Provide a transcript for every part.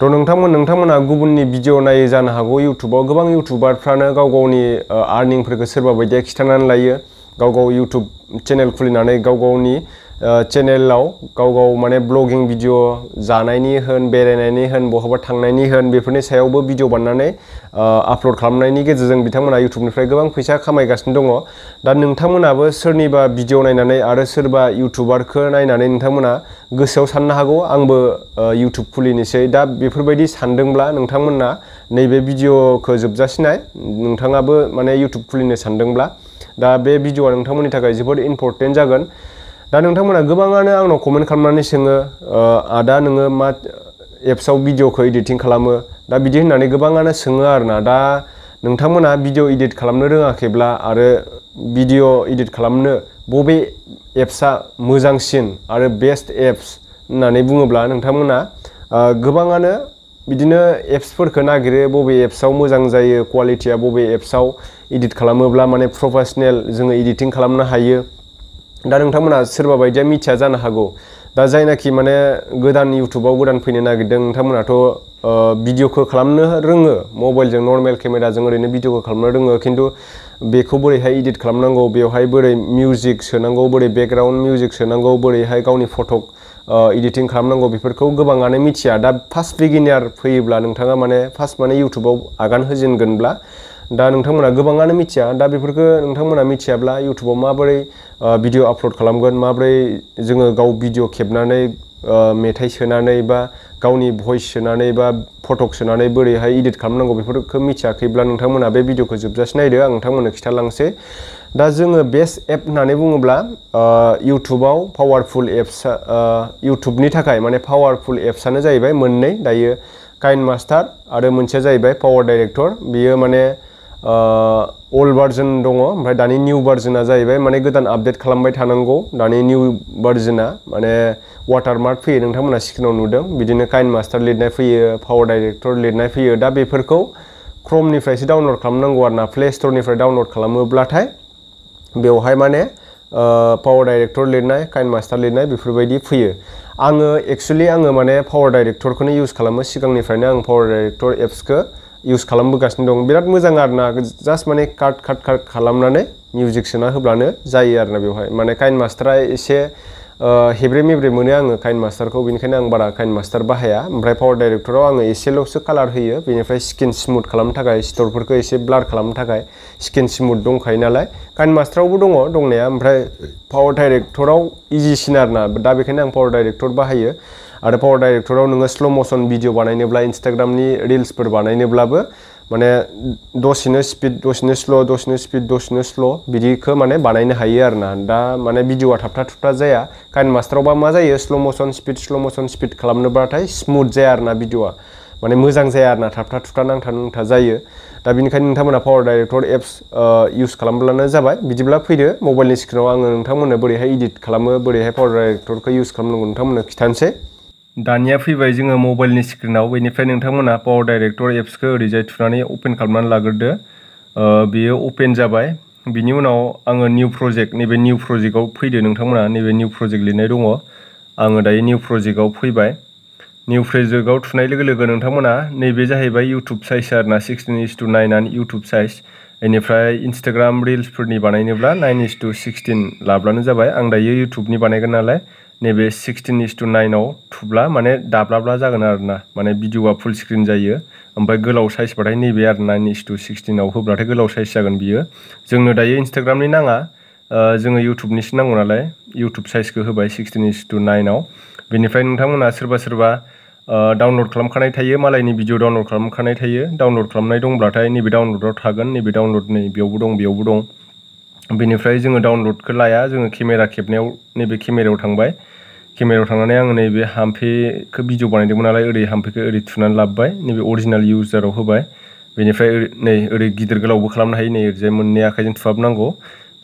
थ' नोंथांमोना गुबुननि भिडिअ नायै जानो हागौ इउटुबाव गोबां इउटुबारफ्रानो गाव गावनि आर्निंफोरखौ सोरबा बायदिया खिथानानै लायो गाव इउटुब चेनेल खुलिनानै गाव गावनि चेनेलाव गाव माने ब्लगिं भिडिअ जानायनि होन बेरायनायनि होन बहाबा थांनायनि होन बेफोरनि सायावबो भिडिअ बानायनानै आपल'ड खालामनायनि गेजेरजों बिथांमोना इउटुबनिफ्राय गोबां फैसा खामायगासिनो दङ। दा नोंथांमोनाबो सोरनिबा भिडिअ नायनानै आरो सोरबा इउटुबारखौ नायनानै नोंथांमोना गोसोआव साननो हागौ आंबो इउटुब खुलिनोसै। दा बेफोरबायदि सानदोंब्ला नोंथांमोना नैबे भिडिअखौ जोबजासिनाय नोंथाङाबो माने इउटुब खुलिनो सानदोंब्ला दा बे भिडिअआ नोंथांमोननि थाखाय जोबोद इम्परटेन्ट जागोन। दा नोंथांमोना गोबाङानो आंनाव कमेन्ट खालामनानै सोङो आदा नोङो मा एप्सआव भिडिअखौ एडिटिं खालामो दा बिदि होननानै गोबाङानो सोङो आरोना। दा नोंथांमोना भिडिअ एडिट खालामनो रोङाखैब्ला आरो भिडिअ एडिट खालामनो बबे एप्सआ मोजांसिन आरो बेस्ट एप्स होननानै बुङोब्ला नोंथांमोना गोबाङानो बिदिनो एप्सफोरखौ नागिरो बबे एप्सआव मोजां जायो क्वालिटिया बबे एप्सआव एडिट खालामोब्ला माने प्रफेसनेल जोङो एडिटिं खालामनो हायो। दा नोंथांमोना सोरबा बायदिया मिथिया जानो हागौ। दा जायनाखि माने गोदान इउटुबाव गोदान फैनो नागिरदों नोंथांमोनाथ' भिडिअखौ खालामनो रोङो मबाइलजों नर्मेल केमेराजों ओरैनो भिडिअखौ खालामनो रोङो खिन्थु बेखौ बोरैहाय एडिट खालामनांगौ बेवहाय बोरै मिउजिक सोनांगौ बोरै बेकग्राउन्ड मिउजिक सोनांगौ बोरैहाय गावनि फट' एडिटिं खालामनांगौ बेफोरखौ गोबाङानो मिथिया। दा फार्स्ट बिगिनार फैयोब्ला नोंथाङा माने फार्स्ट माने इउटुबाव आगान होजेनगोनब्ला दा नोंथांमोना गोबाङानो मिथिया। दा बेफोरखौ नोंथांमोना मिथियाब्ला इउटुबाव माबोरै भिडिअ आपल'ड खालामगोन माबोरै जोङो गाव भिडिअ खेबनानै मेथाइ सोनानै बा गावनि भइस सोनानै बा फटक सोनानै बोरैहाय एडिट खालामनांगौ बेफोरखौ मिथियाखैब्ला नोंथांमोना बे भिडिअखौ जोबजासे नायदो आं नोंथांमोननो खिथालांसै। दा जोङो बेस्ट एप होननानै बुङोब्ला इउटुबाव पावारफुल एप्सआ इउटुबनि थाखाय माने पावारफुल एप्सआनो जाहैबाय मोननै दायो काइनमास्टार आरो मोनसेया जाहैबाय पावार डाइरेक्टर। बियो माने अल्ड भार्जन दङ ओमफ्राय दानि निउ भार्जनआ जाहैबाय माने गोदान आपडेट खालामबाय थानांगौ। दानि निउ भार्जनआ माने वाटारमार्क फैयो नोंथांमोना स्क्रिनाव नुदों बिदिनो काइनमास्टार लिरनाय फैयो पावार डाइरेक्टर लिरनाय फैयो। दा बेफोरखौ क्रमनिफ्रायसो डाउनलड खालामनांगौ आरोना प्ले स्टरनिफ्राय डाउनलड खालामोब्लाथाय बेवहाय माने पावार डाइरेक्टर लिरनाय काइनमास्टार लिरनाय बेफोरबायदि फैयो। आङो एक्सुवेलि आङो माने पावार डाइरेक्टरखौनो इउज खालामो सिगांनिफ्रायनो आं पावार डाइरेक्टर एप्सखौ इउज खालामबोगासिनो दं। बिराद मोजां आरोना जास्ट माने काट खालामनानै मिउजिक सोना होब्लानो जायो आरोना बेवहाय माने काइनमास्टारा एसे हेब्रे मेब्रे मोनो आङो काइनमास्टारखौ बेनिखायनो आं बारा काइनमास्टार बाहाया। ओमफ्राय पावार डाइरेक्टराव आङो एसेल'सो कालार होयो बेनिफ्राय स्किन स्मुथ खालामनो थाखाय सिथरफोरखौ एसे ब्लार खालामनो थाखाय स्किन स्मुथ दंखायो नालाय काइनमास्टारावबो दङ दंनाया ओमफ्राय पावार डाइरेक्टराव इजिसिन आरोना दा बेखायनो आं पावार डाइरेक्टर बाहायो। आरो पावार डाइरेक्टराव नोङो स्ल' मसन भिडिअ बानायनोब्ला इन्सटाग्रामनि रिल्सफोर बानायनोब्लाबो माने दसेनो स्पिड दसेनो स्ल' दसेनो स्पिड दसेनो स्ल' बिदिखौ माने बानायनो हायो आरोना। दा माने भिडिअआ थाबथा थुबथा जाया। काइनमास्टारावबा मा जायो स्ल' मसन स्पिड खालामनोबाथाय स्मुथ जाया आरोना भिडिअआ माने मोजां जाया आरोना थाबथा थुबथा नांथा जायो। दा बेनिखायनो नोंथांमोना पावार डाइरेक्टर एप्स इउज खालामब्लानो जाबाय। बिदिब्ला फैदो मबाइलनि स्क्रिनाव आङो नोंथांमोननो बोरैहाय एडिट खालामो बोरैहाय पावार डाइरेक्टरखौ इउज खालामनांगौ नोंथांमोननो खिथानोसै। दानिया फैबाय जोङो मबाइलनि स्क्रिनाव बेनिफ्राय नोंथांमोना पावार डाइरेक्टर एप्सखौ ओरैजाय थुनानै अपेन खालामनानै लाग्रोदो। बेयो अपेन जाबाय बिनि उनाव आङो निउ प्रजेक्ट नैबे निउ प्रजेक्टआव फैदो नोंथांमोना नैबे निउ प्रजेक्ट लिरनाय दङ आङो दायो निउ प्रजेक्टआव फैबाय। निउ प्रजेक्टआव थुनाय लोगो लोगो नोंथांमोना नैबे जाहैबाय इउटुब साइज आरोना 16:9 इउटुब साइज। बेनिफ्राय इन्सटाग्राम रिल्सफोरनि बानायनोब्ला 9:16 लाब्लानो जाबाय। आं दायो इउटुबनि बानायगोन नालाय नैबे 16:9 थुब्ला माने दाब्लाब्ला जागोन आरोना माने भिडिअआ फुल स्क्रिन जायो। ओमफ्राय गोलाव साइजबाथाय नैबे आरो 9:16 होब्लाथाय गोलाव साइज जागोन बियो। जोंनो दायो इन्सटाग्रामनि नाङा जोङो इउटुबनिसो नांगौ नालाय इउटुब साइजखौ होबाय 16:9। बेनिफ्राय नोंथांमोना सोरबा डाउनलड खालामखानाय थायो मालायनि भिडिअ डाउनलड खालामखानाय थायो। डाउनलड खालामनाय दंब्लाथाय नैबे डाउनलडआव थागोन नैबे डाउनलड नै बेयावबो दं बेयावबो दं। बेनिफ्राय जोङो डाउनलडखौ लाया जोङो केमेरा खेबनायाव नैबे केमेरायाव थांबाय। केमेरायाव थांनानै आङो नैबे हाम्फेखौ भिडिअ बानायदोंमोन नालाय ओरै हाम्फेखौ ओरै थुनानै लाबोबाय नैबे अरिजिनेल इउजाराव होबाय। बेनिफ्राय नै ओरै गिदिर गोलावबो खालामनो हायो नै ओरैजाय मोननै आखाइजों थुहाबनांगौ।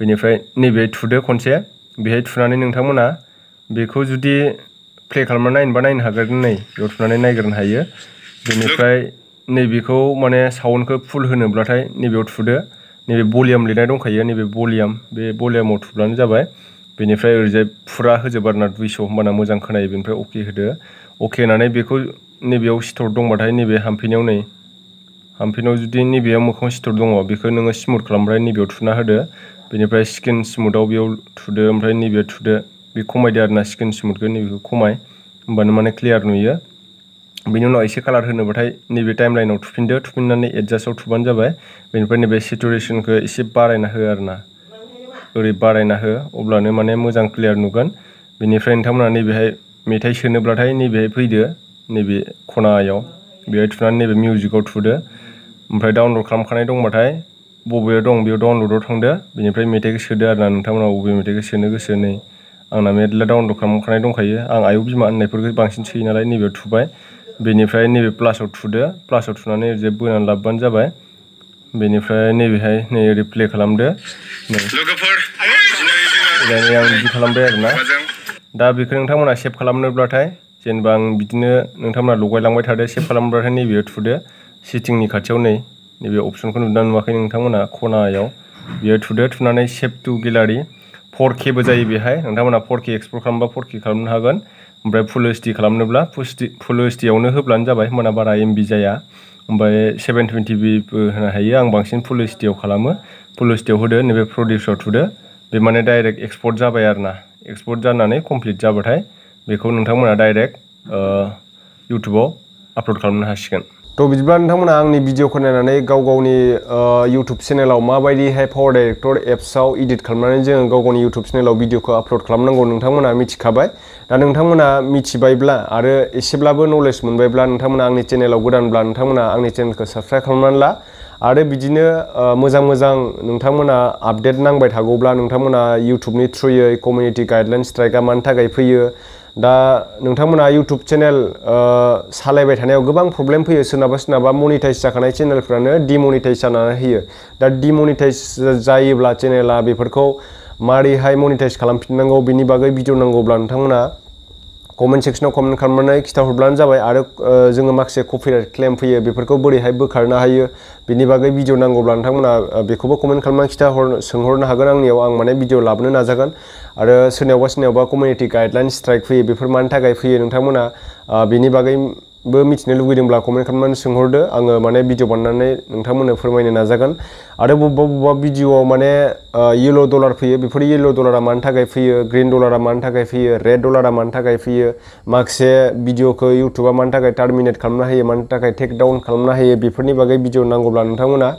बेनिफ्राय नैबे थुदो खनसे बेहाय थुनानै नोंथांमोना बेखौ जुदि प्ले खालामना नायनोबा नायनो हागोन नै बेयाव थुनानै नायग्रोनो हायो। बेनिफ्राय नैबेखौ माने साउन्डखौ फुल होनोब्लाथाय नैबेयाव थुदो नैबे भलिउम लिरनाय दंखायो नैबे भलिउम बे भलिउमाव थुब्लानो जाबाय। बेनिफ्राय ओरैजाय फुरा होजोब आरोना 200 होमबाना मोजां खोनायो। बेनिफ्राय अके होदो अके होनानै बेखौ नैबेयाव सिथर दंबाथाय नैबे हामफिनायाव नै हामफिनायाव जुदि नैबेयाव मोखाङाव सिथर दङ बेखौ नोङो स्मुथ खालामबाय नैबेयाव थुना होदो बेनिफ्राय स्किन स्मुथआव बेयाव थुदो ओमफ्राय नैबेयाव थुदो बे खमायदो आरोना स्किन स्मुथखौ नैबेखौ खमाय होमबानो माने क्लियार नुयो बेनि उनाव एसे कालार होनोबाथाय नैबे टाइमलाइनाव थुफिनदो थुफिननानै एडजास्टआव थुबानो जाबाय बेनिफ्राय नैबे सेचुरेसनखौ एसे बारायना हो आरोना ओरै बारायना हो अब्लानो माने मोजां क्लियार नुगोन बेनिफ्राय नोंथांमोना नैबेहाय मेथाइ सोनोब्लाथाय नैबेहाय फैदो नैबे खनायाव बेहाय थुनानै नैबे मिउजिकआव थुदो ओमफ्राय डाउनलड खालामखानाय दंबाथाय बबेयाव दं बेयाव डाउनलडआव थांदो बेनिफ्राय मेथाइखौ सोदो आरोना नोंथांमोना बबे मेथाइखौ सोनो गोसो नै आंना मेरला डाउनलड खालामखानाय दंखायो आं आयौ बिमा होननायफोरखौ बांसिन सोयो नालाय नैबेयाव थुबाय बेनिफ्राय नैबे प्लासाव थुदो प्लासाव थुनानै ओरैजाय बोनानै लाबोबानो जाबाय बेनिफ्राय नैबेहाय नै ओरै प्ले खालामदो आं बिदि खालामबाय आरोना दा बेखौ नोंथांमोना सेभ खालामनोब्लाथाय जेनेबा आं बिदिनो नोंथांमोना लगायलांबाय थादो सेभ खालामब्लाथाय नैबेयाव थुदो सेटिंनि खाथियाव नैबे अपसनखौ नुदोंना नुवाखै नोंथांमोना खनायाव बेयाव थुदो थुनानै सेभ टु गेलारि 4K बो जायो बेहाय नोंथांमोना 4K एक्सपर्ट खालामबा 4K खालामनो हागोन ओमफ्राय फुल HD खालामनोब्ला फुल HD आवनो होब्लानो जाबाय होमबाना बारा MB जाया ओमफ्राय 720p बो होनो हायो आं बांसिन फुल HD आव खालामो फुल HD आव होदो नैबे प्रडिउसआव थुदो बे माने डाइरेक्ट एक्सपर्ट जाबाय आरोना एक्सपर्ट जानानै कमप्लिट जाबाथाय बेखौ नोंथांमोना डाइरेक्ट इउटुबाव आपल'ड खालामनो हासिगोन थ' बिदिब्ला नोंथांमोना आंनि भिडिअखौ नायनानै गाव गावनि इउटुब चेनेलाव माबायदिहाय पावार डाइरेक्टर एप्सआव एडिट खालामनानै जोङो गाव गावनि इउटुब चेनेलाव भिडिअखौ आपल'ड खालामनांगौ नोंथांमोना मिथिखाबाय दा नोंथांमोना मिथिबायब्ला आरो एसेब्लाबो नलेज मोनबायब्ला नोंथांमोना आंनि चेनेलाव गोदानब्ला नोंथांमोना आंनि चेनेलखौ साबस्क्राइब खालामनानै ला आरो बिदिनो मोजां मोजां नोंथांमोना आपडेट नांबाय थागौब्ला नोंथांमोना इउटुबनि थ्रुयै कमिउनिटि गाइडलाइन स्ट्राइकआ मानि थाखाय फैयो दा नोंथांमोना इउटुब चेनेल सालायबाय थानायाव गोबां प्रब्लेम फैयो सोरनाबा मनिटाइज जाखानाय चेनेलफ्रानो डिमनिटाइज जानानै होयो दा डिमनिटाइज जायोब्ला चेनेला बेफोरखौ मारैहाय मनिटाइज खालामफिननांगौ बेनि बागै भिडिअ नांगौब्ला नोंथांमोना कमेन्ट सेक्सनाव कमेन्ट खालामनानै खिथाहरब्लानो जाबाय आरो जोङो माखासे कपिराइट क्लेम फैयो बेफोरखौ बोरैहाय बोखारनो हायो बिनि बागै भिडिअ नांगौब्ला नोंथांमोना बेखौबो कमेन्ट खालामनानै सोंहरनो हागोन आंनियाव आं माने भिडिअ लाबोनो नाजागोन आरो सोरनियावबा कमिउनिटि गाइडलाइन स्ट्राइक फैयो बेफोर मानि थाखाय फैयो नोंथांमोना बिनि बागैबो मिथिनो लुगैदोंब्ला कमेन्ट खालामनानै सोंहरदो आङो माने भिडिअ बानायनानै नोंथांमोननो फोरमायनो नाजागोन आरो बबेबा भिडिअआव माने येल' डलार फैयो बेफोर येल' डलारा मानि थाखाय फैयो ग्रिन डलारा मानि थाखाय फैयो रेड डलारा मानि थाखाय फैयो माखासे भिडिअखौ इउटुबा मानि थाखाय टार्मिनेट खालामना होयो मानि थाखाय टेक डाउन खालामना होयो बेफोरनि बागै भिडिअ नांगौब्ला नोंथांमोना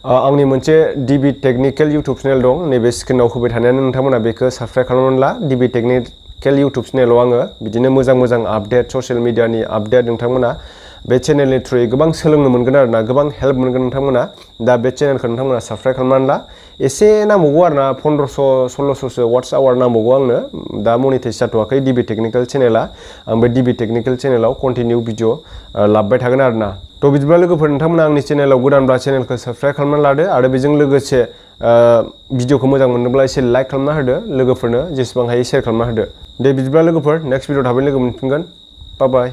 आंनि मोनसे डिबि टेकनिकेल इउटुब चेनेल दं नैबे स्क्रिनाव होबाय थानायानो नोंथांमोना बेखौ साबस्क्राइब खालामनानै ला डिबि टेकनिकेल इउटुब चेनेलाव आङो बिदिनो मोजां आपडेट ससियेल मिडियानि आपडेट नोंथांमोना बे चेनेलनि थ्रुयै गोबां सोलोंनो मोनगोन आरोना गोबां हेल्प मोनगोन नोंथांमोना दा बे चेनेलखौ नोंथांमोना साबस्क्राइब खालामनानै ला एसे नांबावगौ आरोना 1500-1600 वाट्स आवार नांबावगौ आंनो दा मनिटाइज जाथ'वाखै डिबि टेकनिकेल चेनेला आं बे डिबि टेकनिकेल चेनेलाव कन्टिनिउ भिडिअ लाबोबाय थागोन आरोना थ' बिदिब्ला लोगोफोर नोंथांमोना आंनि चेनेलाव गोदानब्ला चेनेलखौ साबस्क्राइब खालामनानै लादो आरो बेजों लोगोसे भिडिअखौ मोजां मोनोब्ला एसे लाइक खालामना होदो लोगोफोरनो जेसेबां हायो शेयार खालामना होदो दे बिदिब्ला लोगोफोर नेक्स्ट भिडिअ थाबैनो लोगो मोनफिनगोन बाय बाय